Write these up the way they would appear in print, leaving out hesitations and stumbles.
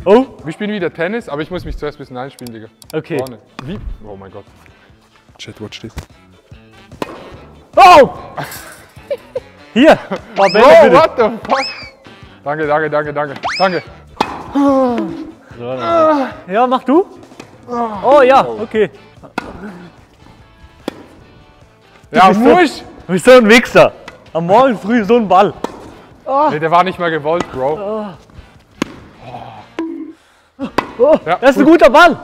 Oh. Wir spielen wieder Tennis, aber ich muss mich zuerst ein bisschen einspielen, Digga. Okay. Vorne. Wie? Oh mein Gott. Chat, watch this. Oh! Hier, paar Bälle Oh, bitte. what the fuck? Danke, danke, danke, danke. Danke. Ja, mach du. Oh ja, okay. Ja, bist muss! Du bist so ein Wichser. Am Morgen früh so ein Ball. Nee, der war nicht mal gewollt, Bro. Oh, Ja, das ist ein guter Ball.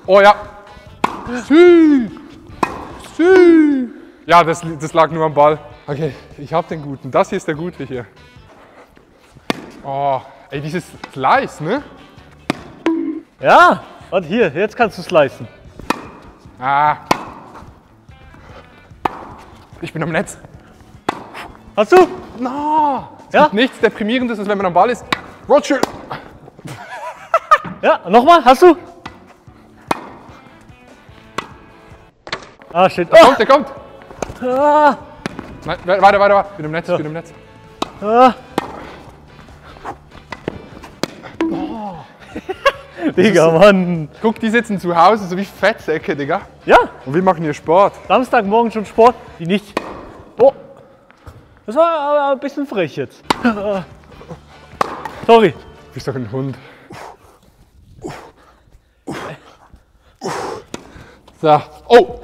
Oh ja. Sü. Sü. Ja, das lag nur am Ball. Okay, ich hab den guten. Das hier ist der gute hier. Oh, ey, dieses Slice, ne? Ja, warte hier, jetzt kannst du slicen. Ah. Ich bin am Netz. Hast du? No. Es Ja? gibt nichts Deprimierendes, als wenn man am Ball ist. Rothschild. Ja, nochmal, hast du? Ah, shit. Kommt, der kommt. Ah, Nein, weiter, weiter. Bin im Netz, bin im Netz. ah. Digga, Mann. Guck, die sitzen zu Hause, so wie Fettsäcke, Digga. Ja, Und wir machen hier Sport. Samstagmorgen schon Sport, die nicht. Oh, das war aber ein bisschen frech jetzt. Sorry. Du bist doch ein Hund. So. Oh,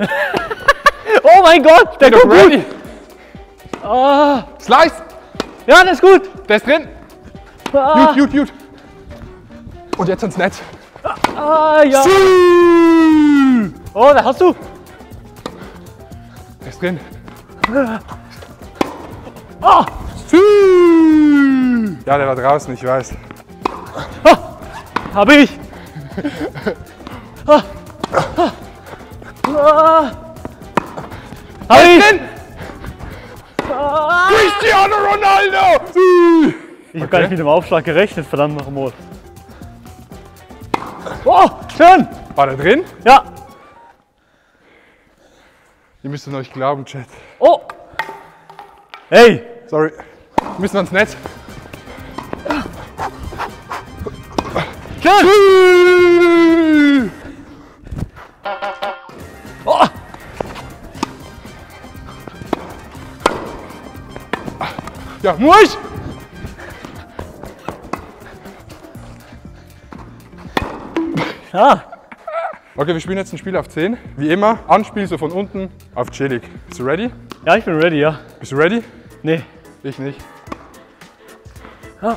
Oh mein Gott, der doch kommt gut. ready. Ah, Slice. ja, der ist gut. Der ist drin. Ah, Gut. Und jetzt ins Netz. ah, ja. Oh, da hast du. Der ist drin. Ah, Ja, der war draußen, ich weiß. hab ich. Ah, hab ich. Drin. Cristiano Ronaldo. Ich habe gar nicht mit dem Aufschlag gerechnet, verdammt nochmal. Oh, schön. War der drin? Ja. Ihr müsst es euch glauben, Chat. Oh. Hey. Sorry. Wir müssen ans Netz. Schön. Oh. Ja, muss! Ah. Okay, wir spielen jetzt ein Spiel auf 10. Wie immer, Anspiel so von unten auf chillig. Bist du ready? Ja, ich bin ready, ja. Bist du ready? Nee. Ich nicht. Ah.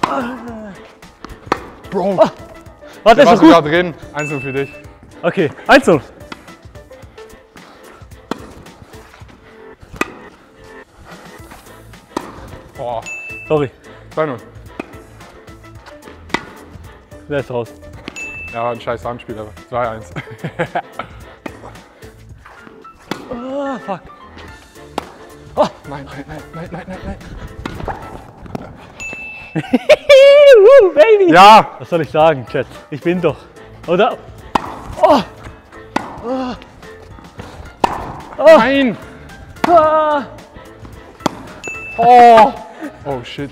Bro, Warte, der ist war doch gut. sogar drin. 1-0 für dich. Okay, 1-0. Boah, Sorry, 2-0. der ist raus. Ja, ein scheiß Handspiel, aber 2-1. Ah, fuck. Nein. Woo, Baby. Ja! Was soll ich sagen, Chat? Ich bin doch. Oder? Oh. Nein! Ah. Oh! Oh shit.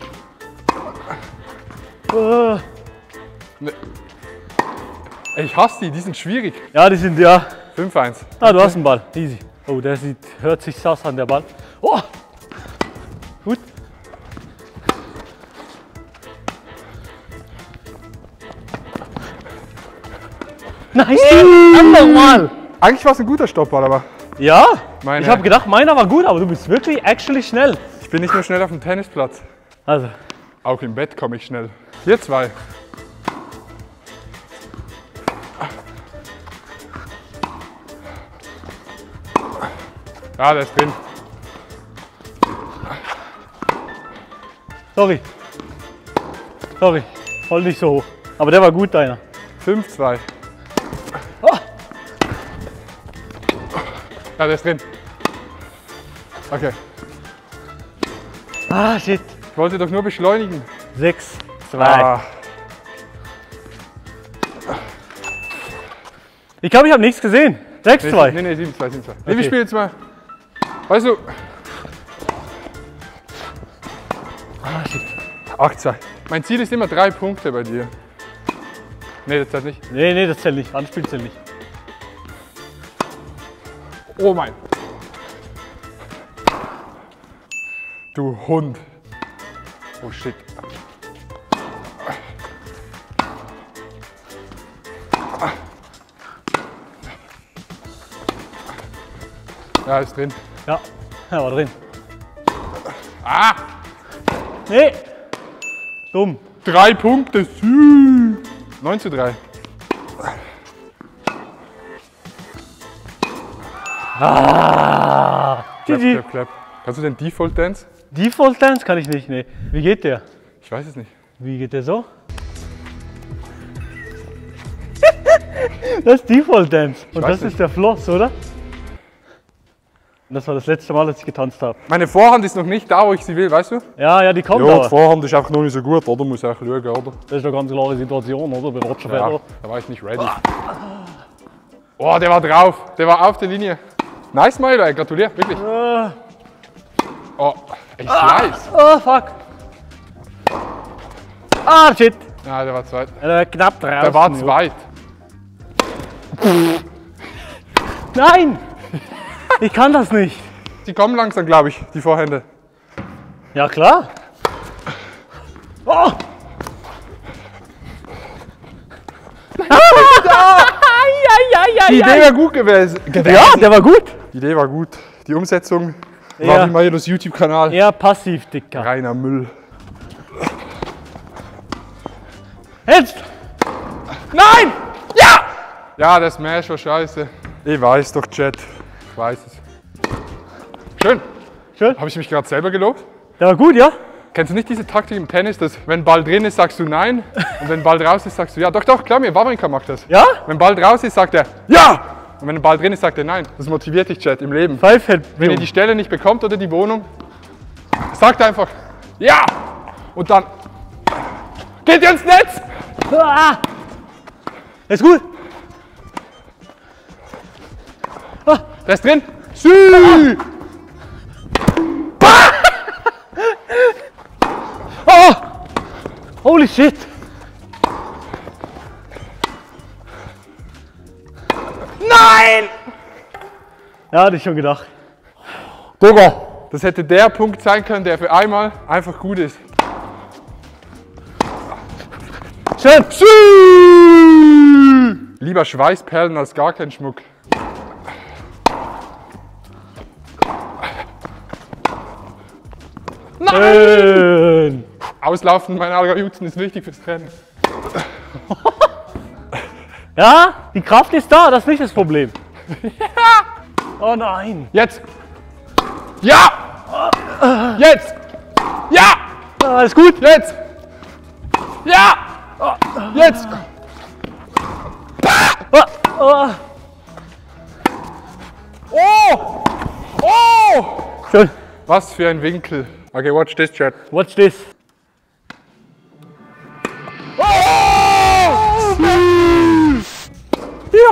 Ah. Ne. Ey, ich hasse die sind schwierig. Ja, die sind ja. 5-1. Ah, du hast einen Ball. Easy. Oh, der hört sich sass an, der Ball. Oh. Gut. Nein, einfach mal. Eigentlich war es ein guter Stoppball, aber Ja, Meine- ich habe gedacht, meiner war gut, aber du bist wirklich actually schnell. ich bin nicht nur schnell auf dem Tennisplatz. Also, Auch im Bett komme ich schnell. Hier 2. Ja, der ist drin. sorry. Sorry, voll nicht so hoch. Aber der war gut, deiner. 5-2. Oh. Ja, der ist drin. Okay. Ah, shit. Ich wollte doch nur beschleunigen. 6-2. Ah, Ich glaube, ich habe nichts gesehen. 6-2. nee, 7-2, 7-2. Nee, Okay. wir spielen jetzt mal. Weißt du. Ah, shit. 8-2. Mein Ziel ist immer 3 Punkte bei dir. Nee, das zählt nicht. Nee, das zählt nicht. Anspiel zählt nicht. Oh mein. Du Hund. Oh shit. Ja, ist drin. Ja, er war drin. Ah! Nee! Dumm. 3 Punkte. 9:3. Ah! Clap, GG. clap, clap. Kannst du den Default Dance? Default Dance kann ich nicht, nee. Wie geht der? Ich weiß es nicht. Wie geht der so? Das ist Default Dance. Und weiß das nicht. ist der Floss, oder? Und das war das letzte Mal, als ich getanzt habe. Meine Vorhand ist noch nicht da, wo ich sie will, weißt du? Ja, die kommt Ja, aber. die Vorhand ist einfach noch nicht so gut, oder? Muss auch schauen, oder? Das ist eine ganz klare Situation, oder? Bei Roger Ja, Federer. da war ich nicht ready. Oh, der war drauf. Der war auf der Linie. Nice, Milo, gratuliere, wirklich. Oh, echt nice. Oh, fuck. Ah, shit. Ja, der war zweit. Der war knapp draußen. Der war zweit. Nein! Ich kann das nicht. Die kommen langsam, glaube ich, die Vorhände. Ja, klar. Oh! Die Idee war gut gewesen. Ja, der war gut. Die Idee war gut. Die Umsetzung Ja. war wie Milos YouTube-Kanal. Eher passiv, Dicker. Reiner Müll. Jetzt! Nein! Ja! Ja, der Smash war scheiße. Ich weiß doch, Chat. Ich weiß es. Schön. Schön. Habe ich mich gerade selber gelobt? Der war gut, ja? Kennst du nicht diese Taktik im Tennis, dass wenn Ball drin ist, sagst du nein und wenn Ball raus ist, sagst du ja? Doch, doch, klar mir, Wawrinka macht das. Ja? Wenn Ball raus ist, sagt er ja! Und wenn der Ball drin ist, sagt er nein. Das motiviert dich, Chat, im Leben. Pfeifhead. Wenn ihr die Stelle nicht bekommt oder die Wohnung, sagt einfach ja! Und dann geht ihr ins Netz! Ah! Ist gut. Der ist drin. Sü! Oh! Holy shit! Nein! Ja, hatte ich schon gedacht. Digga! Das hätte der Punkt sein können, der für einmal einfach gut ist. Schön! Sü! Lieber Schweißperlen als gar kein Schmuck. Schön! Auslaufen meiner Algorithmen ist wichtig fürs Training. Ja, die Kraft ist da, das ist nicht das Problem. Oh nein! Jetzt! Ja! Jetzt! Ja! Ah, ist gut! Jetzt! Ja! Jetzt! Oh. Oh! Oh! Schön. Was für ein Winkel. Okay, watch this, Chat. Watch this. Oh! Ja!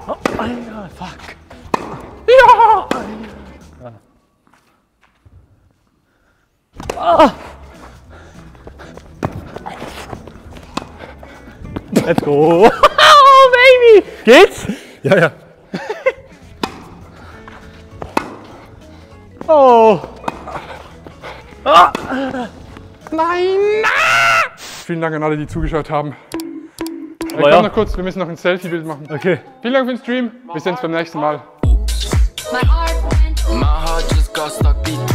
Oh, Alter, fuck. Ja! Ah. Let's go. Oh, baby. Geht's? Ja, ja. Oh. Ah. Nein! Vielen Dank an alle, die zugeschaut haben. Ich ja. komm noch kurz, wir müssen noch ein Selfie-Bild machen. Okay. Vielen Dank für den Stream. Wir sehen uns beim nächsten Mal. My heart just got stuck beating.